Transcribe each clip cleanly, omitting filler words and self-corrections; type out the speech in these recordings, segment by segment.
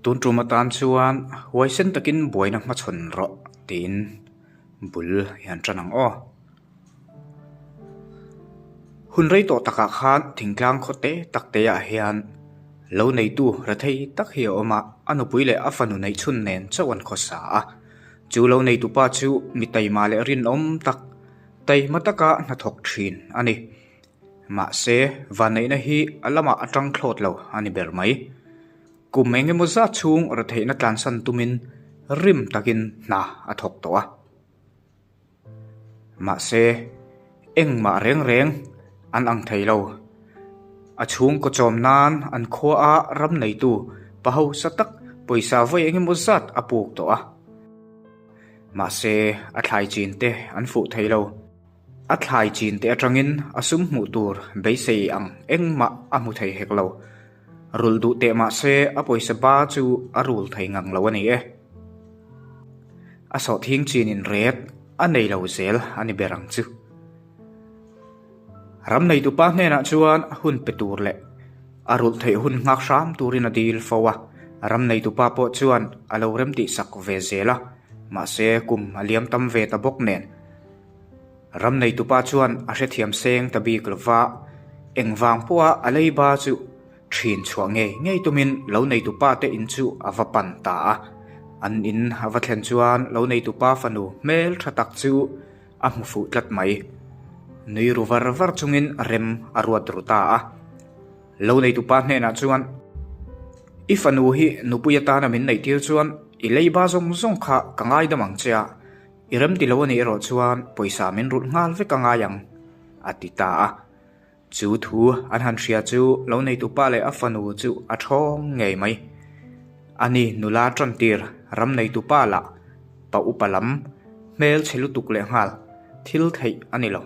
Tun tum atan chuan huaisen takin buaina hmachhawn rawh tiin bul i han tan ang aw. Hun rei tawh takah khan thingtlang khaw te tak te ah hian lo neitu rethei tak hi a awm a, a nupui leh a fanu neihchhun nen chauh an khawsa a. Chu lo neitupa chu mi taima leh rinawm tak, taima taka hnathawk thin a ni. Mahse, vanneihna hi a lamah a tang thlawt lo a ni ber mai. Kum eng emaw zat chhung retheihna tlansan tumin rim takin hna a thawk tawh a. Mahse, engmah reng reng an ang thei lo. A chhungkaw chawm nan an khuaa ram neitu pa hausa tak pawisa vawi eng emaw zat a puk tawh a. Mahse, a thlai chin te an fuh thei lo. A thlai chin te atangin a sum hmuh tur beisei ang engmah a hmu thei hek lo. Rul duh teh mah se a pawisa ba chu a rul thei ngang lo a ni e. A sawhthing chinin ret a nei lo zel a ni ber ang chu. Ram neitupa hnenah chuan hun pe tur leh a rulh theih hun nghak hram turin a dil fo a. Ram neitupa pawh chuan a lo remtihsak ve zel a, mahse kum a liam tam ve ta bawk nen. Ram neitupa chuan a hrethiam seng ta bik lova, engvang pawha a leiba chu thin chhuah ngei ngei tumin lo neitupa te in chu a va pan ta a. An in a va thlen chuan lo neitupa fanu hmel tha tak chu a hmu fuh tlat mai. Nui ru var var chungin rem a ruat ru ta a. Lo neitupa hnenah chuan, I fanu hi nupui atana min neihtir chuan i leiba zawng zawng kha ka ngaidam ang che a, I rem ti lo a nih erawh chuan pawisa min rulh nghal vek a ngai ang, a ti ta a. Chu thu an han hria chu lo neitupa leh a fanu chu a thawng ngei mai. Ani nula tantir ram neitupa lah pa upa lam hmel chhe lutuk leh nghal thil theih a ni lo.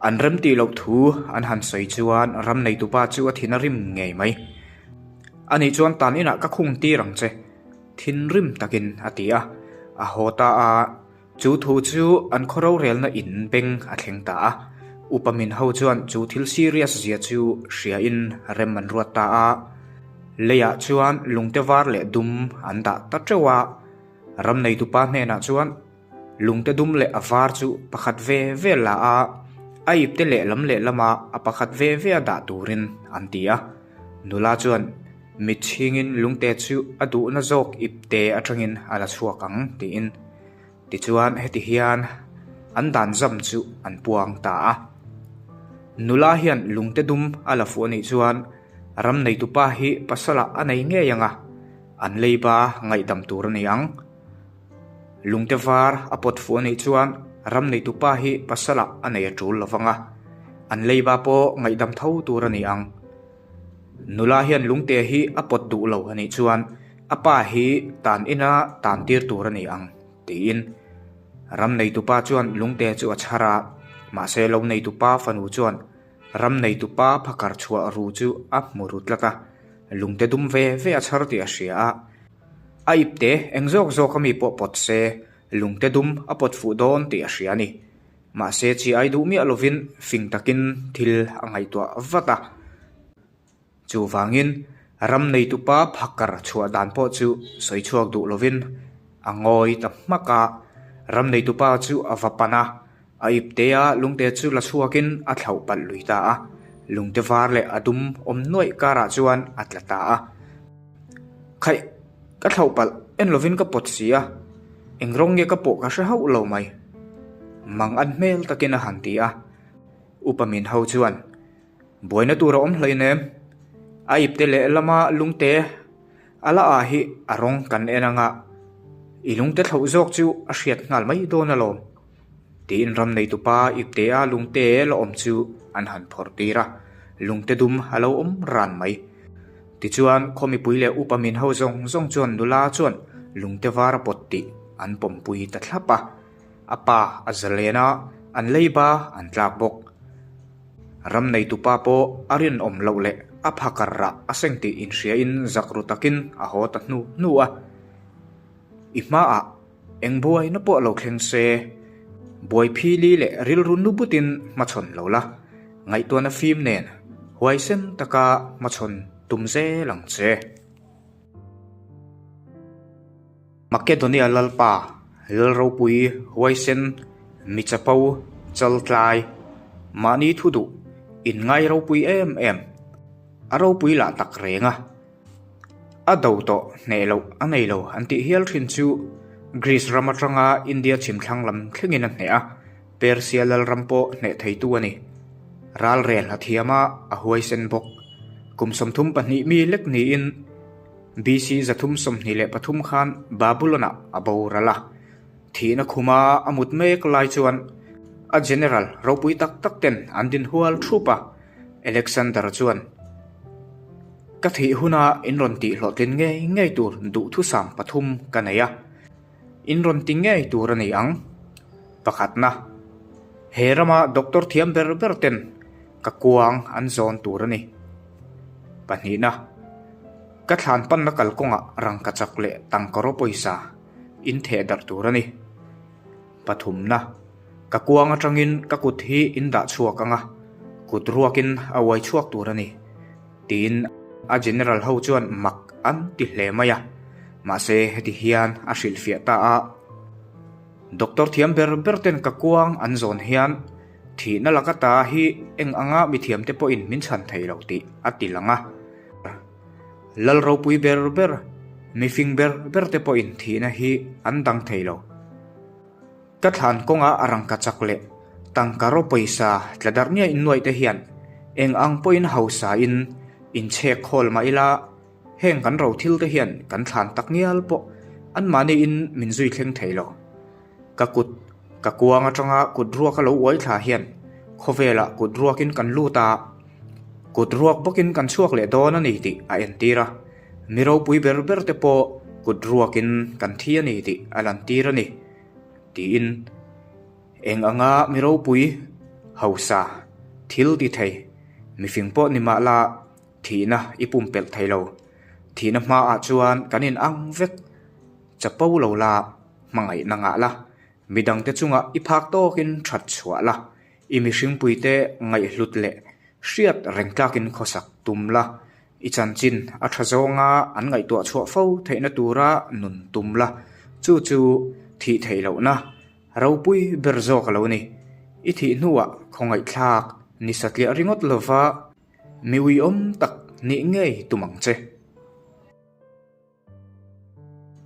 An rem tih loh thu an han sawi chuan ram neitupa chu a thin a rim ngei mai. Ani chuan tan inah ka khung tir ang che, thinrim takin a ti a. A haw ta a, chu thu chu an khaw rorelna in beng a thleng ta a. Upa min ho chuan chu thil serious zia chu hriain rem an ruat ta a. Leiah chuan lungte var leh dum an dah ta teuh a. Ram neitupa hnenah chuan. Lungte dum leh a var chu pakhat ve ve la a, a ipte lehlam lehlama a pakhat ve ve a dah turin an ti a. Nula chuan mit chhingin lungte chu a duhna zawk ipte atangin a la chhuak ang tiin. Tichuan heti hian an dan zam chu an puang ta a. Nula hian lungte dum a la fuh anih chuan ram neitupa hi pasalah a nei ngei ang a, an leiba ngaihdam tur a ni ang. Lungte var a pawt fuh a nih chuan ram neitupa hi pasalah a nei a tul lo vang a, an leiba pawh ngaihdam tho tur a ni ang. Nula hian lungte hi a pawt duh lo a nih chuan a pa hi tan ina tan tir tur a ni ang tiin ram neitupa chuan lungte chu a chhar a, mahse lo neitupa fanu chuan ram neitupa phakar chhuah ru chu a hmu ru tlat a, lungte dum ve ve a chhar tih a hria a. A ipte eng zawk zawk ami pawh pawt se, lungte dum a pawt fuh dawn tih a hria a ni. Mahse chi ai duh miah lovin fing takin thil a ngaihtuah vat a. Chuvangin ram neitupa phakar chhuah dan pawh chu sawi chhuak duh lovin a ngawi ta hmak a. Ram neitupa chu a va pan a, a iptea lungte chu la chhuakin a thlauh palh lui ta a. Lungte var leh a dum awm nuaih karah chuan a tla ta a. Khaih, ka thlauh palh en lovin ka pawt si a, eng rawng nge ka pawh ka hre hauh lo mai. Mang an hmel takin a han ti a, Upa min ho chuan, Buaina tur a awm hleinem, a ipte lehlama lungte a la ah hi a rawng kan en anga, i lungte thlauh zawk chu a hriat nghal mai dawn alawm. Tiin ram neitupa iptea lungte la awm chu an han phawrh tir a, lungte dum a lo awm ran mai. Tichuan, khaw mipui leh upa min ho zawng zawng chuan nula chuan lungte var a pawt tih an pawmpui ta thlap a, a pa a zalen a, an leiba an tlak bawk. Ram neitupa pawh a rinawm loh leh a phakar rah a seng tih inhriain zak ru takin a haw ta hnu hnu a. I hmaah Eng buaina pawh lo thleng se, buai phili leh rilru nu butin hmachhawn lo la, ngaihtuahna fim nen huaisen taka hmachhawn tum zel ang che. Makedonia lalpa, lal ropui, huaisen, mi chapo, chaltlai, mahni thu duh, inngai ropui em em, a ropui lah tak reng a. A do tawh hneh loh a nei lo an tih hial thin chu Greece ram atanga India chhimthlang lam thlengin a hneh a, Persia lalram pawh hneh theitu a ni. Ralrel a thiam a, a huaisen bawk. Kum 32 mi lek niin BC 323 khan Babylon-ah a boral a. Thihna khuma a mut mek lai chuan a general ropui tak tak ten an din hual thup a, Alexander chuan, Ka thih huna in rawn tih hlawhtlin ngei ngei tur duhthusam pathum ka nei a, in rawn ti ngei tur a ni ang. Pakhatna, he rama doctor thiam ber ber ten ka kuang an zawn tur a ni. Pahnihna, ka thlan panna kalkawngah rangkachak leh tangkaraw pawisa in theh darh tur a ni. Pathumna, Ka kuang atangin ka kut hi in dah chhuak ang a, kut ruakin a uai chhuak tur a ni, tiin a general ho chuan mak an ti hle mai a. Mahse heti hian a hrilhfiah ta a, Doctor thiam ber ber ten ka kuang an zawn hian thihna laka ta hi eng anga mithiamte pawhin min chhan thei lo tih a ti lang a. Lal ropui ber ber, mifing ber ber te pawhin thihna hi an dang thei lo. Ka thlan kawnga a rangka chak leh tangka raw pawisa tla darh ngiah innuaih te hian eng ang pawhin hausa in inchhek khawl mah ila heng kan ro thil te hian kan thlan tak ngial pawh anmahni in min zui thleng thei lo. Ka kut, ka kuang atanga kut ruak a lo uai thla hian khawvelah kut ruakin kan lut a, kut ruak bawkin kan chhuak leh dawn a ni tih a entir a, mi ropui ber ber te pawh kut ruakin kan thi a ni tih a lantir a ni, tiin eng anga mi ropui, hausa, thil ti thei, mifing pawh ni mah la thihna i pumpelh thei lo, thihna hmaah chuan kan inang vek, chapo lo la. Hmangaihna ngah la, midangte chungah i phak tawkin that chhuah la, i mihringpuite ngaihhlut leh hriat reng tlakin khawsak tum la, i chanchin a tha zawnga an ngaihtuah chhuah fo theihna tura nun tum la, chu chu thih theih lohna ropui ber zawk a lo ni. I thih hnuah khawngaihthlak ni satliah ringawt lova mi uiawm tak nih ngei tum ang che.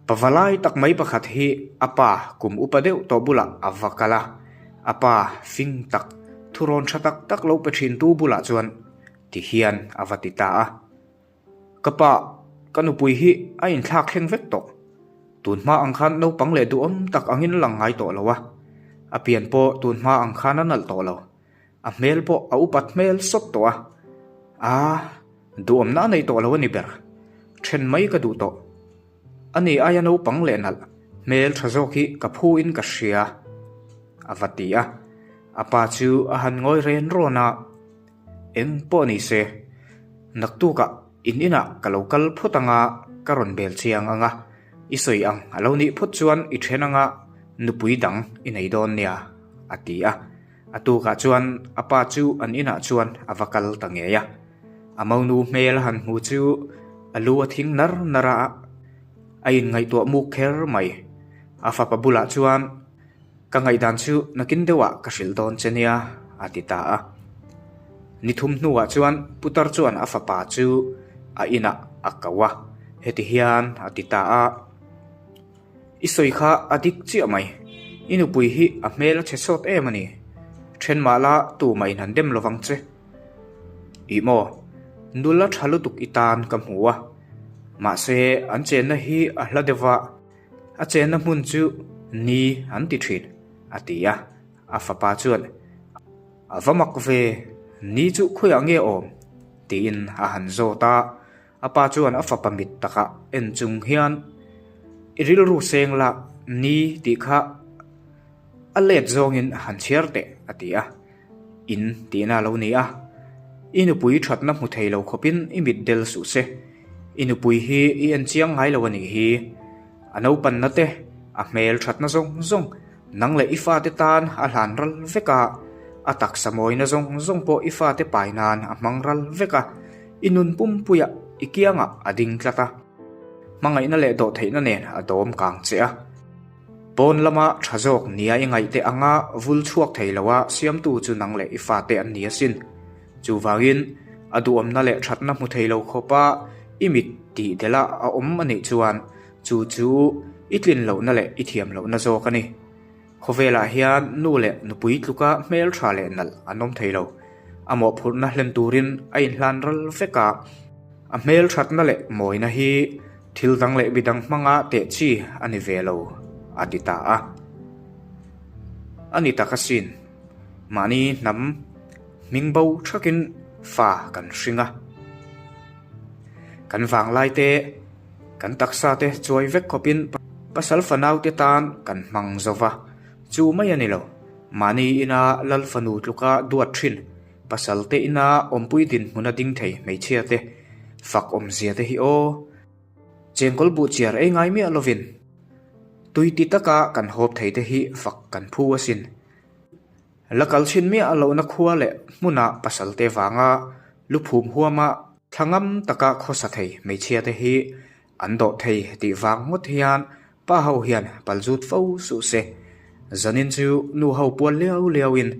Pavalai tak mai pakhat hi a pa kum upa deuh tawh bulah a va kal a, a pa fing tak, thurawn tha tak tak lo pe thintu bulah chuan ti hian a va ti ta a, Ka pa, ka nupui hi a inthlak thleng vek tawh. Tun hma ang khan naupang leh duhawm tak angin lang ngai tawh lo a, a pian pawh tun hma ang khan a nalh tawh lo. A hmel pawh a upat hmel sawt tawh a, aa duhawmna a nei tawh lo a ni ber. Then mai ka duh tawh. Ani aia naupang leh nalh hmel tha zawk hi ka phu in ka hria, a va ti a. A pa chu a han ngawi ren rawn a, Eng pawh ni se, naktukah in inah ka lo kal phawt anga ka rawn bel chiang anga, i sawi ang a lo nih phawt chuan i then anga nupui dang i nei dawn nia, a ti a. A tukah chuan a pa chu an inah chuan a va kal ta ngei a. A monu hmel a han hmu chu a lu a thing nar nar a, a inngaihtuah muk kher mai. A fapa bulah chuan, Ka ngaihdan chu nakin deuhah ka hrilh dawn che nia, a ti ta a. Ni thum hnuah chuan putar chuan a fapa chu a inah a ko a, heti hian a ti ta a. I sawi kha a dik chiah mai. I nupui hi a hmel a chhe sawt em a ni. Then mah la tumah in han dem lovang che. Ih maw, nula tha lutuk i tan ka hmu a. Mahse, an chenna hi a hla deuh va, a chenna hmun chu ni an ti thin, a ti a. A fapa chuan, A va mak ve, ni chu khawiah nge awm? tiin a han zawt a. A pa chuan a fapa mit takah en chung hian, I rilru seng la, ni tih kha a let zawngin han chhiar teh, a ti a. In tihna a lo ni a. I nupui thatna hmu thei lo khawpin i mit del suh se. I nupui hi i en chiang ngai lo a nih hi. A naupanna te, a hmel thatna zawng zawng, nang leh i fate tan a hlan ral vek a, a taksa mawina zawng zawng pawh i fate pai nan a hmang ral vek a, i nun pumpuiah i kiangah a ding tlat a. Hmangaihna leh dawhtheihna nen a dawm kang che a. Pawn lama tha zawk nia i ngaihte anga vul chhuak thei loa siamtu chu nang leh i fate an ni asin. Chuvangin, a duhawmna leh thatna hmu thei lo khawpa i mit tih delh a a awm a nih chuan chu chu i tlin lohna leh i thiam lohna zawk a ni. Khawvelah hian nu leh nupui tluka hmel tha leh nalh an awm thei lo. A mawhphurhna hlen turin a inhlan ral vek a, a hmel thatna leh mawina hi thil dang leh midang hmanga teh chi a ni ve lo, a ti ta a. A ni tak asin, mahni hnam hming bo thakin fa kan hring a. Kan vanglai te, kan taksa te chuai vek khawpin pasal fanau te tan kan hmang zo va, chu mai a ni lo. Mahni ina lal fanu tluka duat thin, pasal te ina awmpui dinhmuna ding thei hmeichhia te fak awmzia te hi aw. Chengkawl buh chiar ei ngai miah lovin tui ti taka kan hawp thei te hi fak kan phu asin. La kal chhin miah lohna khua leh hmuna pasal te vanga luphum huama thla ngam taka khawsa thei hmeichhia te hi an dawh thei tih vang ngawt hian pa ho hian pal zut fo suh se. Zanin chu nu ho pual liau liau in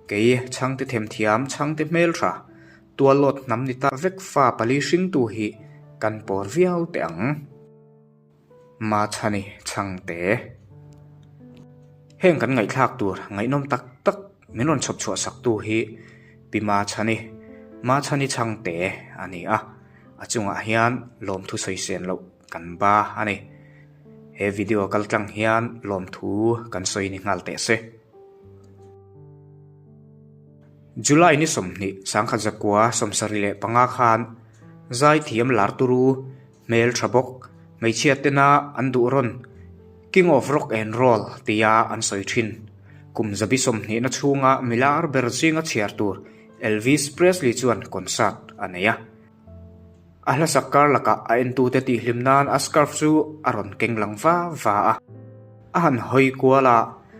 kei chhangte themthiam chhangte hmeltha tuallawt hnam ni ta vek fa pali hringtu hi kan pawr viau teh ang. Machhani Chhangte. Heng kan ngaihthlak tur ngaihnawm tak tak min rawn chhawp chhuah sak tu hi Pi Machhani, Machhani Chhangte a ni a, a chungah hian lawmthu sawi sen loh kan ba a ni. He video kal tlang hian lawmthu kan sawi ni nghal teh se. July ni 20 1975 khan Zaithiam Larturu Hmel tha bawk, hmeichhia tena an duh rawn King of Rock and Roll tia an sawi thin. Kum zabi sawmhnihna chhunga milar ber zinga chhiar tur Elvis Presley chuan concert a nei a. A hlasak kar lakah a entute tihhlim nan a scarf chu a rawn keng lang va va a. A han hawi kual a,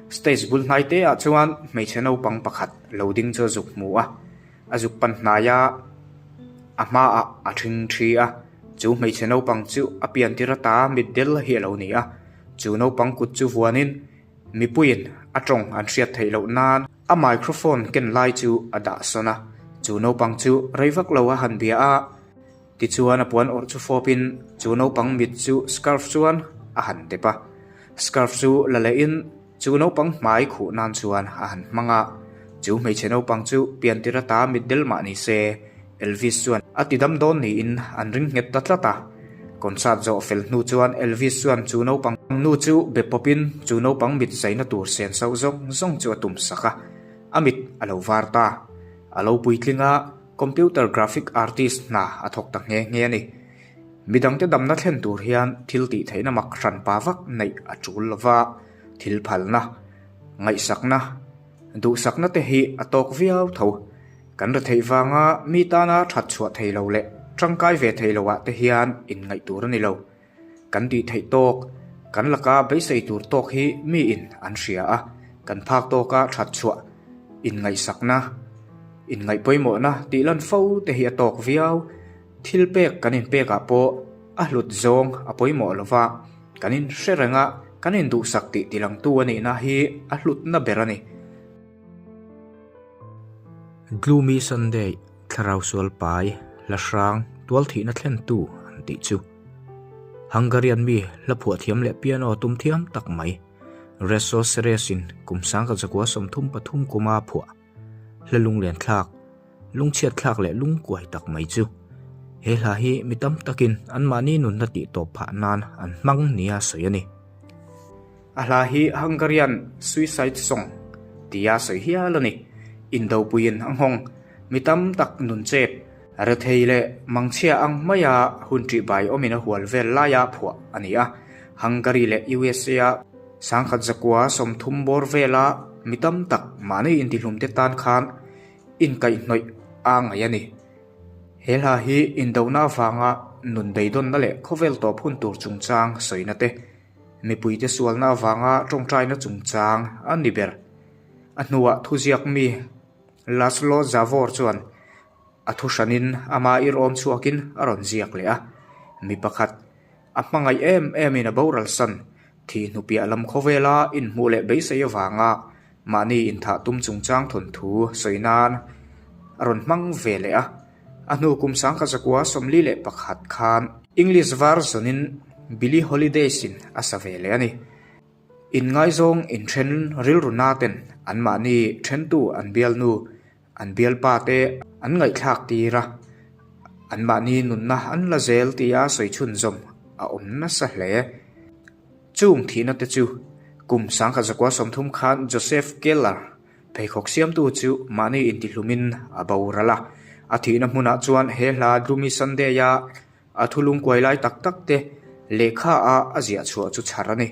stage bul hnai te ah chuan hmeichhe naupang pakhat lo ding chu a zuk hmu a. A zuk pan hnai a, a hmaah a ṭhing ṭhi a, chu hmeichhe naupang chu a pian tir ata mitdel hi a lo ni a, chu naupang kut chu vuanin mipuiin a tawng an hriat theih loh nan a microphone ken lai chu a dah sawn a, chu naupang chu rei vak lo a han bia a, tichuan a puan awrh chu fawpin chu naupang mit chu scarf chuan a han dep a, scarf chu la lehin Chu naupang hmai khuh nan chuan a han hmang a, chu hmeichhe naupang chu piantir ata mitdel mah ni se, Elvis chuan a ti dam dawn niin an ring nghet ta tlat a. Concert zawh fel hnu chuan Elvis chuan chu naupang nu chu be pawpin chu naupang mit zaina tur sen sauh zawng zawng chu a tum sak a, a mit a lo var ta. A lo puitling a, computer graphic artist hna a thawk ta nghe nghe a ni. Midangte damna thlen tur hian thil tih theihna mak hranpa vak neih a tul lova, thil phalna, ngaihsakna, duhsakna te hi a tawk viau tho. Kan retheih vanga mi tana that chhuah thei lo leh tangkai ve thei loah te hian inngaih tur a ni lo. Kan tih theih tawk, kan laka beisei tur tawk hi miin an hria a, kan phak tawka that chhuah, inngaihsakna, inngaih pawimawhna tih lan fo te hi a tawk viau. Thil pek kan inpekah pawh a hlut zawng a pawimawh lo va, kan inhre reng a, kan induhsak tih tilangtu a nihna hi a hlutna ber a ni. Gloomy Sunday, Thlarau sual pai, hla hrang, tual thihna thlentu an tih chu. Hungarian mi hla phuah thiam leh piano tum thiam tak mai, Reso Seres-in kum 1933 kuma phuah hla lunglen thlak, Lungchhiat thlak leh lungkuai tak mai chu he hla hi mi tam takin anmahni nunna tih tawp phah nan an hmang nia sawi a ni. A hla hi Hungarian Suicide Song tia sawi hial a ni. Indopuiin a nghawng mi tam tak nun chep, rethei leh mangchhia ang maia hun ṭihbai awmin a hual vel laia phuah a ni a. Hungary leh USA-a 1930 bawr vela mi tam tak mahni intihlumte tan khan Inkaihhnawih a ngaih a ni. He hla hi indona avanga nun beidawnna leh khawvel tawp hun tur chungchang sawina te, mipuite sualna avanga tawngtaina chungchang a ni ber. A hnuah thuziak mi Laszlo Javor chuan a thu hranin ama irawm chhuakin a rawn ziak leh a, mi pakhat. A hmangaih em emin a boral san. Thih hnupiah lam khawvela inhmuh leh beisei avanga mahni inthah tum chungchang thawnthu sawi nan a rawn hmang ve leh a. A hnu kum sangkhat zakua 41 khan English version-in Billie Holidays-in a sa ve leh a ni. Inngaizawng inthen rilru naten anmahni thentu an bialnu An bialpa te an ngaihthlak tir a, anmahni nunna an la zel tia sawi chhunzawm a awm nasa hle. Chung thihna te chu kum 1930 khan Joseph Keller pheikhawk siamtu chu mahni intihlumin a boral a, a thihna hmunah chuan he hla Gloomy Sunday-a a thulung kuai lai tak tak te lehkha a a ziah chhuah chu chhar a ni.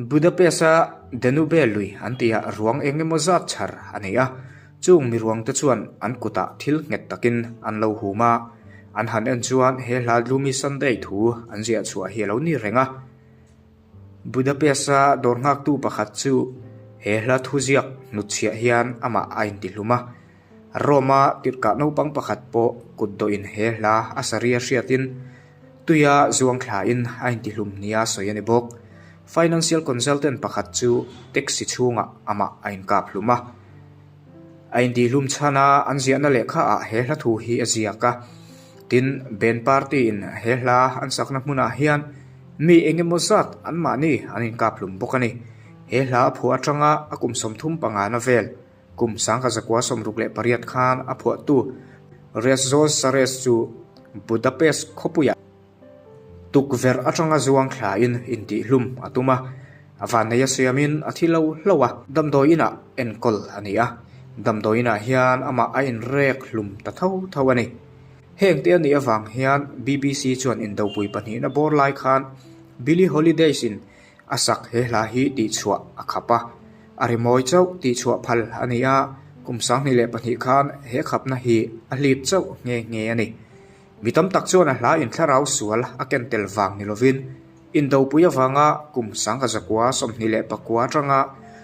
Budapest-a Danube lui an tihah ruang eng emaw zat chhar a nei a, chung mi ruangte chuan an kutah thil nghet takin an lo hum a, an han en chuan he hla Gloomy Sunday thu an ziah chhuah hi a lo ni reng a. Budapest-a dawr nghaktu pakhat chu he hla thu ziak hnutchhiah hian amah a intihlum a, Rome-a tirhkah naupang pakhat pawh kut dawhin he hla a saria hriatin Tuia zuang thlain a intihlum nia sawi a ni bawk. Financial consultant pakhat chu taxi chhungah amah a inkap hlum a. A intihlum chhan a, an ziahna lehkha ah he hla thu hi a ziak a. Tin, band party in he hla an sakna hmunah hian mi eng emaw zat anmahni an inkap hlum bawk a ni. He hla a phuah atanga a kum 35 na vel kum 1968 khan a phuahtu Rezső Seress chu Budapest khawpuiah tukverh atanga zuang thlain intihhlum a tum a, a vannei a siamin a thi lo hlo a, damdawi inah enkawl a ni a, damdawi inah hian amah a inrek hlum ta tho tho a ni. Heng te a nih avang hian BBC chuan indopui pahnihna bawr lai khan Billie Holidays-in A sak he hla hi tihchhuah a khap a, a rimawi chauh tihchhuah phal a ni a, kum 2002 khan he khapna hi a hlip chauh nghe nghe a ni. Mi tam tak chuan a hla in thlarau sual a ken tel vang ni lovin indopui avanga kum 1929 atanga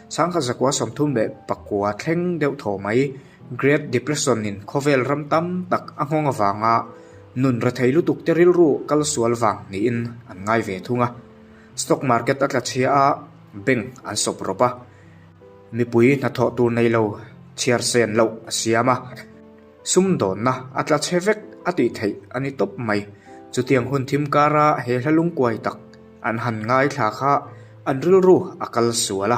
1934 thleng deuh thaw mai Great Depression in khawvel ram tam tak a nghawng avanga nun rethei lutuk te rilru kal sual vang niin an ngai ve thung a. Stock market a tla chhia a, bank an sawp rawp a, mipui hnathawh tur nei lo chhiar sen loh a siam a, sumdawnna a tla chhe vek a tih theih a ni tawp mai. Chutiang hun thim kara he hla lungkuai tak an han ngaithla kha an rilru a kal sual a,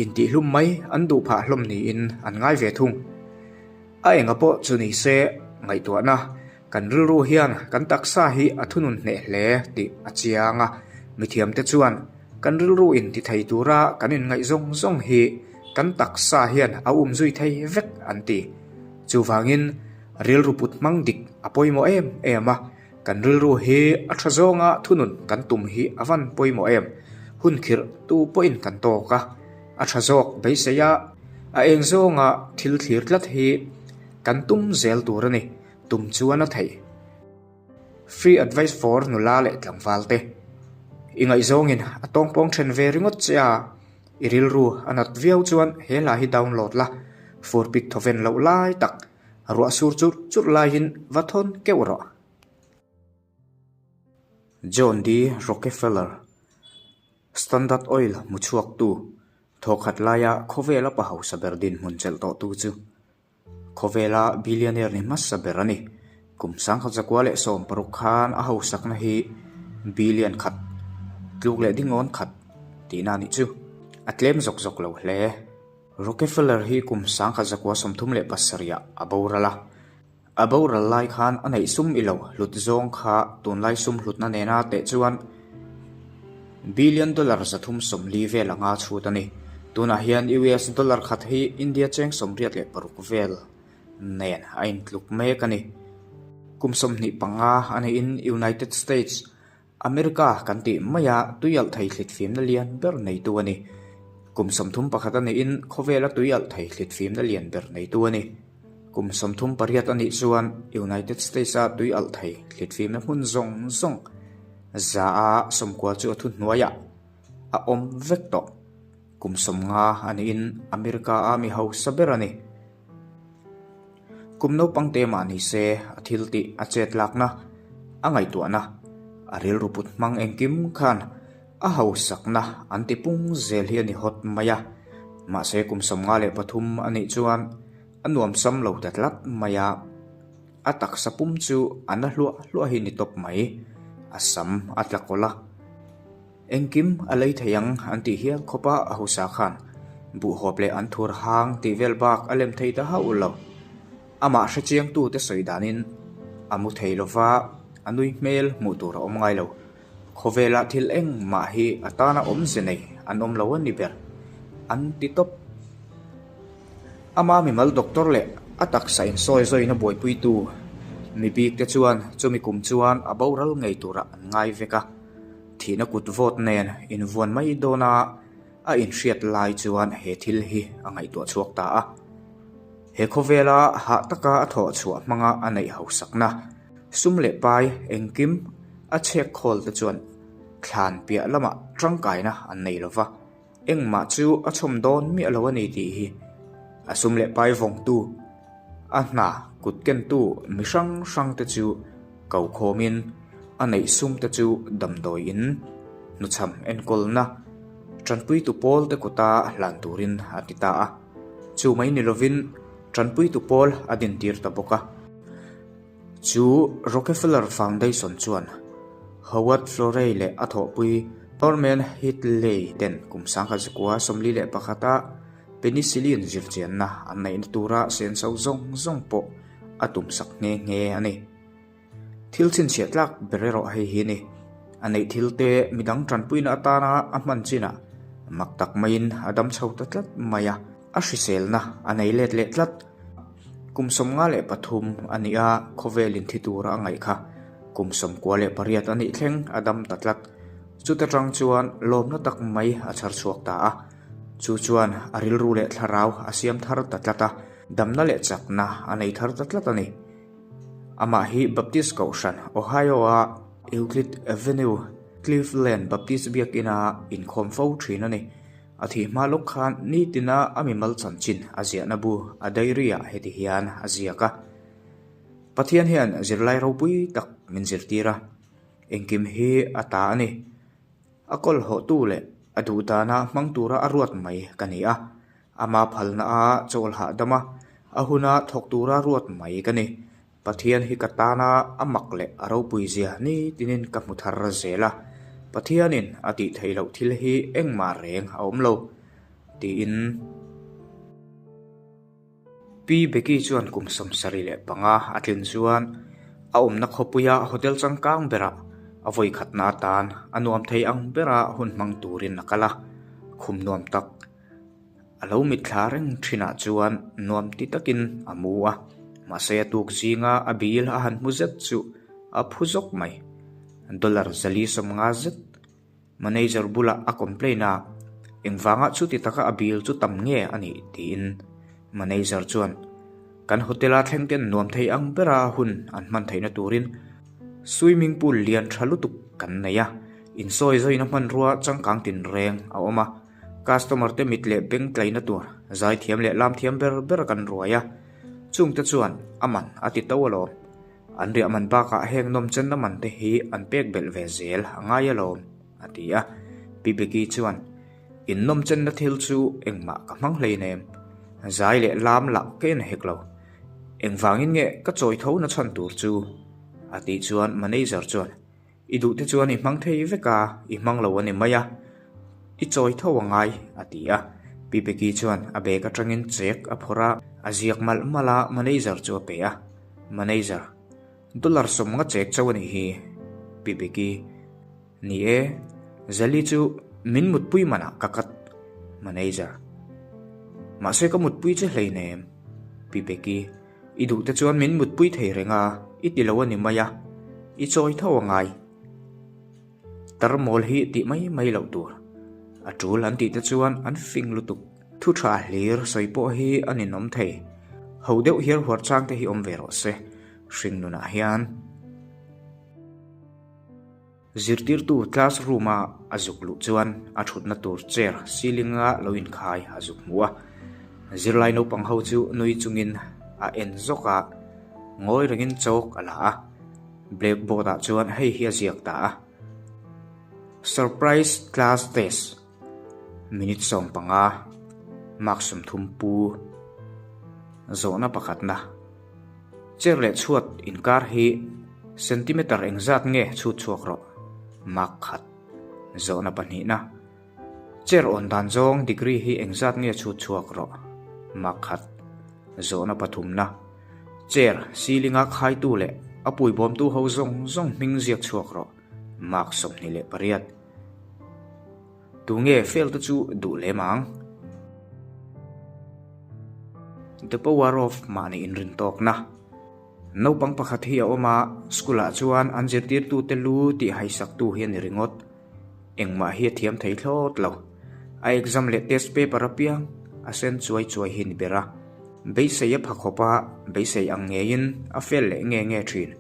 intihlum mai an duh phah hlawm niin an ngai ve thung. A enga pawh chu ni se ngaihtuahna Kan rilru hian kan taksa hi a thunun hneh hle tih a chiang a, mithiamte chuan kan rilru in ti thei tura kan inngaih zawng zawng hi kan taksa hian a um zui thei vek an ti. Chuvangin rilru put hmang dik a pawimawh em em a, kan rilru hi a tha zawnga thunun kan tum hi a van pawimawh em, hun khirh tu pawhin kan tawk a, a tha zawk beisei a, a eng zawnga thil thlir tlat hi kan tum zel tur a ni. Tum chuan a theih. Free advice for nula leh tlangval te. I ngaihzawngin a tawngpawng then ve ringawt che a, i rilru a nat viau chuan he hla hi download la, furpik thawven loh lai tak, ruah sur churh churh laiin va thawn keuh rawh. John D. Rockefeller, Standard Oil hmuchhuaktu, thawkhat laia khawvela pa hausa ber dinhmun chelh tawhtu chu Khawvela billionaire ni hmasa ber a ni. Kum 1916 khan a hausakna hi billion khat, tluk leh dingawn khat tihna a nih chu. A tlem zawk zawk lo hle. Rockefeller hi kum 1937 ah a boral a. A boral lai khan a neih sum i lo hlut zawng kha tunlai sum hlutna nena teh chuan billion dollar 340 vel anga chhut a ni. Tunah hian US dollar khat hi India cheng 86 vel nen a intluk mek a ni. Kum 25 a niin United States America kan tih maia tuialh thei thlitfimna lian ber neitu a ni. Kum 31 a niin khawvela tuialh thei thlitfimna lian ber neitu a ni. Kum 38 a nih chuan United States-a tuialh thei thlitfimna hmun zawng zawng za a sawmkua chu a thuhnuaiah a awm vek tawh. Kum 50 a niin America-a mi hausa ber a ni. Kum naupang te mah ni se a thil tih a chet lakna, a ngaihtuahna. A rilru put hmang engkim khan a hausakna an ti pung zel hi a ni hawt mai a. Mahse kum 53 a nih chuan a nuamsam lo ta tlat mai a. A taksa pum chu a na hluah hluah hi ni tawp mai. A sam a tla kawlh a. Engkim a lei thei ang an tih hial khawp a, a hausa khan buhhawp leh an thur hang tih vel bak a lem thei ta hauh lo. Amah hrechiangtute sawi danin a mu thei lova, a nui hmel hmuh tur a awm ngai lo. Khawvela thil engmah hi a tana awmze nei an awm lo a ni ber, an ti tawp. Ama mimal doctor leh a taksa insawi zawina buaipuitu mi bikte chuan chumi kum chuan a boral ngei turah an ngai vek a. Thihna kut vawt nen invuan mai dawna a inhriat lai chuan he thil hi a ngaihtuah chhuak ta a. He khawvela hah taka a thawh chhuah hmanga a neih hausakna, sum leh pai engkim a chhek khawl te chuan thlan piah lamah tangkaina an nei lo va, engmah chu a chhawm dawn miah lo a ni tih hi a sum leh pai vawngtu, a hna kut kentu mi hrang hrang te chu ko khawmin a neih sum te chu damdawi in hnuchham enkawlna tanpuitu pawl te kuta hlan turin a ti ta a. Chu mai ni lovin tanpuitu pawl a dintir ta bawk a. Chu Rockefeller Foundation chuan Howard Florey leh a thawhpui Norman Heatley ten kum 1941 a penicillin zirchianna an neihna tura senso zawng zawng pawh a tumsak nghe nghe a ni. Thil chhinchhiah tlak ber erawh hei hi a ni. A neih thil te midang tanpuina atana a hman chinah mak tak maiin a dam chho ta tlat mai a, a hriselna a nei let leh tlat. Kum 53 a nih a, khawvel inthi tura a ngaih kha kum 98 a nih thleng a dam ta tlat. Chuta tang chuan lawmna tak mai a chhar chhuak ta a, chu chuan a rilru leh thlarau a siam thar ta tlat a, damna leh chakna a nei thar ta tlat a ni. Amah hi Baptist Kohhran, Ohio-a Euclid Avenue, Cleveland Baptist Biakina inkhawm fo thin a ni. A thih hma lawk khan nitina a mimal chanchin a ziahna bu a diary-ah heti hian a ziak a, Pathian hian zirlai ropui tak min zirtir a, engkim hi a ta a ni. A kawlhawhtu leh a duhdana hmang tura a ruat mai ka ni a, Ama phalna a chawl hahdam a, a huna thawk tura ruat mai ka ni. Pathian hi ka tana a mak leh a ropui zia nitinin ka hmu thar zel a, Pathianin a tih theih loh thil hi engmah reng a awm lo, tiin. Pi Becky chuan kum 75 a tlin chuan a awmna khawpuia hotel changkang berah a vawikhatna atan a nuam thei ang bera hun hmang turin a kal a, khum nuam tak A lo mitthla reng thinah chuan nuam ti takin a mu a, mahse a tuk zinga a bil a han hmu zet chu a phu zawk mai. Dollar 450 zet manager bulah a complain a, engvangah chuti taka a bil chu tam nge a nih tiin manager chuan kan hotel-a thleng ten nuam thei ang bera hun an hman theihna turin swimming pool lian tha lutuk kan nei a, insawi zawina hmanrua changkang tinreng a awm a. Customer te mit leh beng tlaina tur zaithiam leh lamthiam ber ber kan ruai a, chungte chuan a man a ti to alawm. An riah man bakah heng nawmchenna man te hi an pek belh ve zel a ngai alawm, a ti a. Pi Becky chuan, In nawmchenna thil chu engmah ka hmang hleinem, zai leh lam lah ka en hek lo. Engvangin nge ka chawi tho na chhan tur chu? a tih chuan manager chuan, I duh te chuan i hmang thei vek a, i hmang lo a ni mai a, i chawi tho a ngai, a ti a. Pi Becky chuan a bag atangin check a phawrh a, a ziak malh malh a, manager chu a pe a. Manager, Dollar 50 check chauh a nih hi, Pi Becky. Ni e, Zali chu min mutpui manah ka kat, Manager. Mahse ka mutpui che hleinem, Pi Becky. I duh te chuan min mutpui thei reng a, i ti lo a ni mai a, i chawi tho a ngai. Tar mawl hi tih mai mai loh tur. A tul an tih te chuan an fing lutuk. Thu tha hlir sawi pawh hi a ninawm thei. Ho deuh hiar huar chang te hi awm ve rawh se, hring nunah hian. Zirtirtu class room a a zuk luh chuan a thutna tur chair ceiling a lo inkhai a zuk hmu a. Zirlai naupang ho chu nui chungin a en zawk a, ngawi rengin chawk a la a. Blackboard ah chuan hei hi a ziak ta a, Surprise class test, minute 15, mark 30 pu, zawhna pakhatna. Chair leh chhuat inkar hi centimeter engzat nge chhut chhuak rawh? Mark khat. Zawhna pahnihna. Chair awn dan zawng degree hi engzat nge chhut chhuak rawh? Mark khat. Zawhna pathumna. Chair ceiling a khaitu leh a puibawmtu ho zawng zawng hming ziak chhuak rawh. Mark 28. Tunge fail te chu duh lem ang? The power of mahni inrintawkna. Naupang pakhat hi a awm a, school ah chuan an zirtirtute lu tih haisaktu hi a ni ringawt. Engmah hi a thiam thei thlawt lo. A exam leh test paper apiang a sen chuai chuai hi ni ber a. Beisei a pha khawp a, beisei ang ngeiin a fail leh nge nge thin.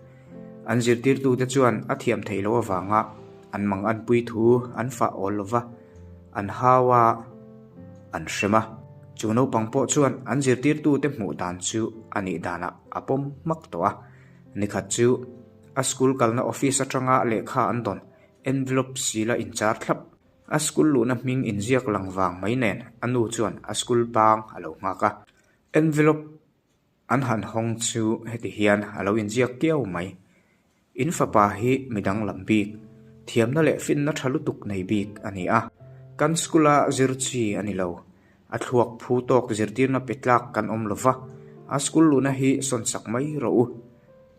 An zirtirtute chuan a thiam theih loh avanga an mang anpui thu an fah awl lo va, an hau a, an hrem a. Chu naupang pawh chuan an zirtirtute hmuh dan chu a nih danah a pawm hmak tawh a. Nikhat chu a school kalna office atanga lehkha an dawn envelope sila inchar thlap. A school luhna hming inziak lang vang mai nen a nu chuan a school bang a lo nghak a. Envelope An han hawng chu heti hian a lo inziak kiau mai. In fapa hi mi danglam bik, thiamna leh finna tha lutuk nei bik a ni a. Kan school-a zir chi a ni lo. A thluak phu tawk zirtirna pe tlak kan awm lo va, a school luhna hi sawnsak mai rawh u.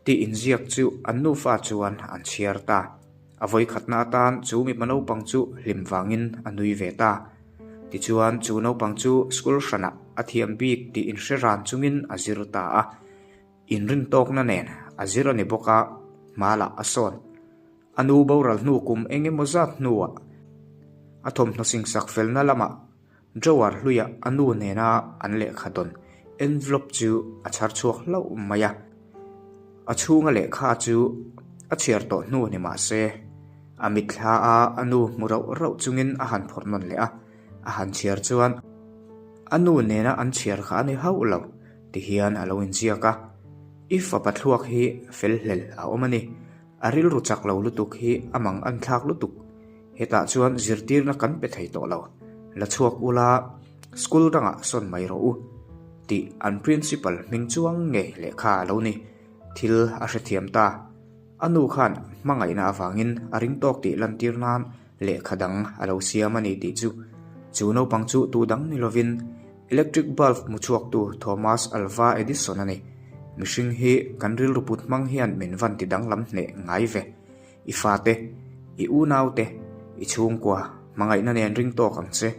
Tih inziak chu an nufa chuan an chhiar ta. A vawikhatna atan chu mipa naupang chu hlim vangin a nui ve ta. Tichuan chu naupang chu school hranah a thiam bik tih inhre ran chungin a zir ta a. Inrintawkna nen a zir a ni bawk a, hma lah a sawn. A nu boral hnu kum eng emaw zat hnuah a thawmhnaw singsak felna lamah Drawer hluiah a nu nena an lehkha dawn envelope chu a chhar chhuak hlauh mai a. A chhunga lehkha chu a chhiar tawh hnu ni mah se, a mitthla a a nu hmu rauh rauh chungin a han phawrh nawn leh a, a han chhiar chuan a nu nena an chhiar kha a ni hauh lo ti hian a lo inziak a. I fapa thluak hi fel hlel a awm a ni. A rilru chak lo lutuk hi a mang an thlak lutuk. Hetah chuan zirtirna kan pe thei tawh lo. La chhuak ula, school dangah sawn mai rawh u tih an principal hming chuang ngei lehkha a lo ni. Thil a hrethiam ta. A nu khan hmangaihna avangin a ring tawk tih lantir nan lehkha dang a lo siam a ni tih chu chu naupang chu tu dang ni lovin electric bulb hmu chhuaktu Thomas Alva Edison a ni. Mihring hi kan rilru put hmang hian min van ti danglam hneh ngai ve. I fate, i unaute, i chhungkua hmangaihna nen ring tawk ang che.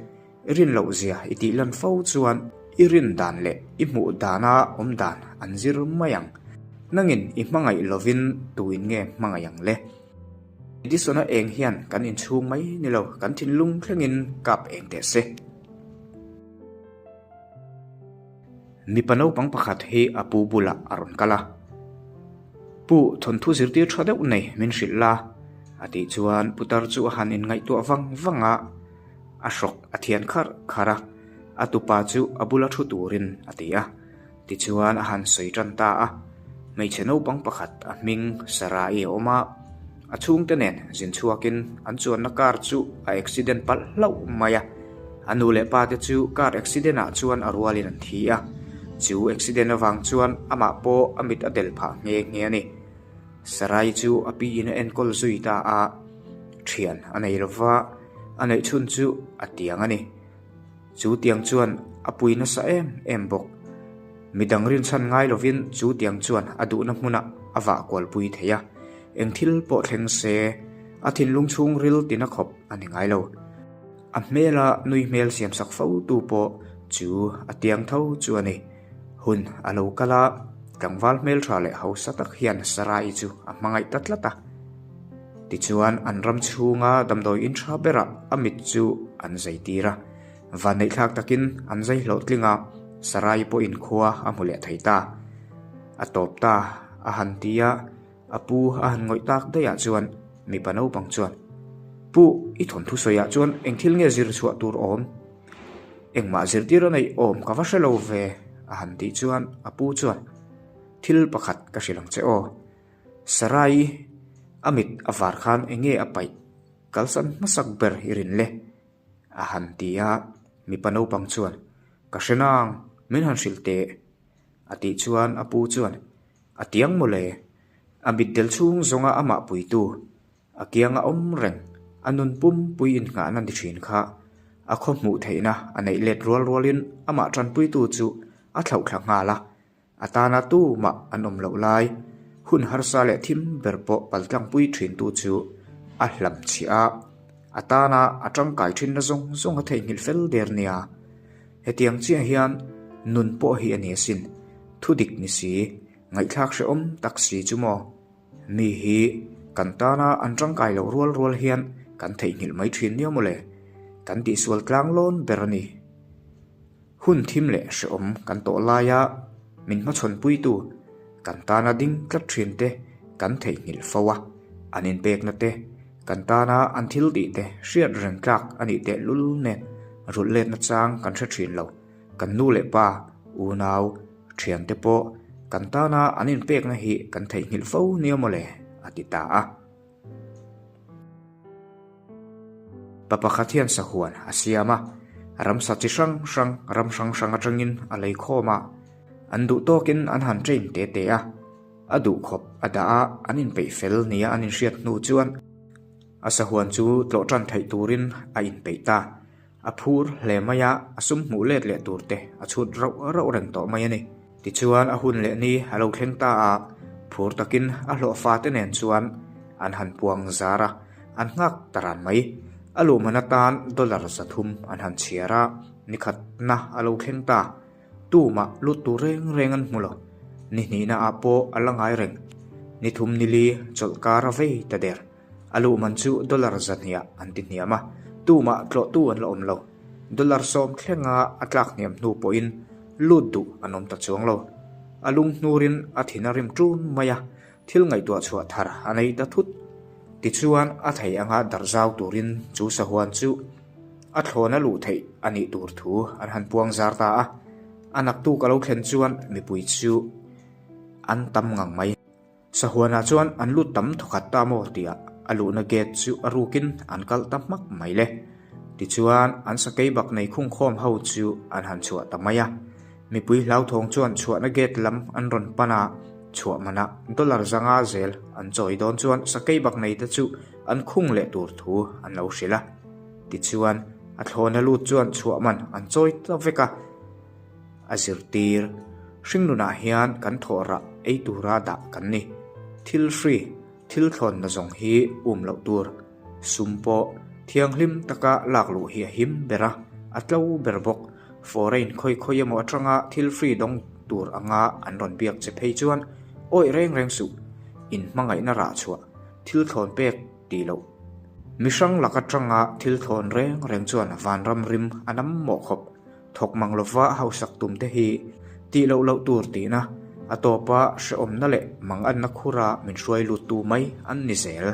I rin loh zia i tih lan fo chuan i rin dan leh i hmuh dana awm dan an zir mai ang. Nangin i hmangaih lovin tuin nge hmangaih ang le? Edison-a eng hian kan inchhung mai ni lo, kan thinlung thlengin kap eng teh se. Mipa naupang pakhat hi a pu bulah a rawn kal a, Pu, thawnthu zirtir tha deuh nei min hrilh la, a tih chuan putar chu a han inngaihtuah vang vang a, a hrawk a thian kharh kharh a, a tupa chu a bula thu turin a ti a. Tichuan a han sawi tan ta a, hmeichhe naupang pakhat a hming Sarai a awm a, a chhungte nen zin chhuakin an chuanna car chu a accident palh hlauh mai a, a nu leh pa te chu car accident ah chuan a rualin an thi a, chu accident avang chuan amah pawh a mit a del phah nghe nghe a ni. Sarai chu a piin a enkawl zui ta a, thian a nei lova, a neih chhun chu a tiang a ni. Chu tiang chuan a pui nasa em em bawk. Midang rinchhan ngai lovin chu tiang chuan a duhna hmunah a vah kualpui thei a, eng thil pawh thleng se a thinlung chhungril tina khawp a ni ngai lo. A hmela nui hmel siamsak fo tu pawh chu a tiang tho chu a ni. Hun a lo kal a, tlangval hmeltha leh hausa tak hian Sarai chu a hmangaih ta tlat a. Tichuan an ram chhunga damdawi in tha berah a mit chu an zai tir a, vanneihthlak takin an zai hlawhtling a, Sarai pawhin khua a hmu leh thei ta. A tawp ta a han ti a, a pu a han ngawih tak daihah chuan mipa naupang chuan, Pu, i thawnthu sawiah chuan eng thil nge zir chhuah tur awm? Engmah zirtir a neih awm ka va hre lo ve, a han tih chuan a pu chuan, Thil pakhat ka hrilh ang che aw. Sarai-i a mit a var khan eng nge a paih kalsan hmasak ber i rin le? A han ti a, mipa naupang chuan, Ka hre nang, min han hrilh teh. A tih chuan a pu chuan, A tiang mawle, a mitdel chhung zawnga amah puitu, a kianga awm reng, a nun pumpui innghahna ni thin kha a khaw hmuh theihna a neih let rual rualin amah tanpuitu chu a thlauhthla nghal a, a tana tumah an awm loh lai, hun harsa leh thim ber pawh paltlangpui thintu chu a hlam chhiah a, a tana a tangkai thinna zawng zawng a theihnghilh fel der nia. Hetiang chiah hian nun pawh hi a ni asin, thudik ni si, ngaihthlak hrehawm tak si chu maw? Mi hi kan tana an tangkai loh rual rual hian kan theihnghilh mai thin nia mawle, kan tihsual tlang lawn ber a ni. Hun thim leh hrehawm kan tawh laia min hmachhawnpuitu kan tana ding tlat thin te kan theihnghilh fo a, an inpekna te, kan tana an thil tih te hriat reng tlak a nih tehlul nen rulh letna chang kan hre thin lo. Kan nu leh pa, unau, thiante pawh kan tana an inpekna hi kan theihnghilh fo nia mawle, a ti ta a. Pa pakhat hian sahuan a siam a, ramsa chi hrang hrang ram hrang hrang atangin a lei khawm a, an duh tawkin an han train te te a, a duh khawp a dah a, an inpeih fel nia an inhriat hnu chuan a sahuan chu tlawh tan theih turin a inpeih ta. A phur hle mai a, a sum hmuh let leh tur te a chhut rauh rauh reng tawh mai a ni. Tichuan a hun leh ni a lo thleng ta a, phur takin a hlawhfa te nen chuan an han puang zar a, an nghak ta ran mai. A luhman atan dollar 300 an han chhiar a, nikhatna a lo thleng ta. Tumah lut tur reng reng an hmu lo. Ni hnihna ah pawh a la ngai reng. Ni thum ni li chawlh kar a vei ta der. A luh man chu dollar zahniah an ti hniam a, tumah tlawhtu an la awm lo. Dollar sawm thlenga a tlak hniam hnu pawhin lut duh an awm ta chuang lo. A lung hnurin a thin a rim ṭun mai a, thil ngaihtuah chhuah thar a nei ta thut. Tichuan a thei anga darh zau turin chu sahuan chu a thlawn a luh theih a nih tur thu an han puang zar ta a. A naktuk a lo thlen chuan mipui chu an tam ngang mai. Sahuanah chuan an lut tam thawkhat ta maw tihah a luhna gate chu a rukin an kalh ta hmak mai le. Tichuan an sakei bak nei khungkhawm ho chu an han chhuah ta mai a. Mipui hlauthawng chuan chhuahna gate lam an rawn pan a, chhuah manah dollar 500 zel an chawi dawn chuan sakei bak nei te chu an khung leh tur thu an lo hrilh a. Tichuan a thlawna lut chuan chhuah man an chawi ta vek a. A zirtir, Hringnunah hian kan thawh rah ei tura dah kan ni. Thil hri, thil thlawnna zawng hi um loh tur. Sum pawh thianghlim taka lak luh hi a him ber a, a tlo ber bawk. Foreign khawi khawi emaw atanga thil hri dawng tur anga an rawn biak che phei chuan awih reng reng suh. Inhmangaihna rah chhuah, thil thlawn pek tih loh. Mi hrang lak atanga thil thlawn reng reng chuan vanram rim a nam mawh khawp. Thawk mang lova hausak tum te hi tih loh loh tur tihna, a tawpa hrehawmna leh manganna khura min hruai luttu mai an ni zel.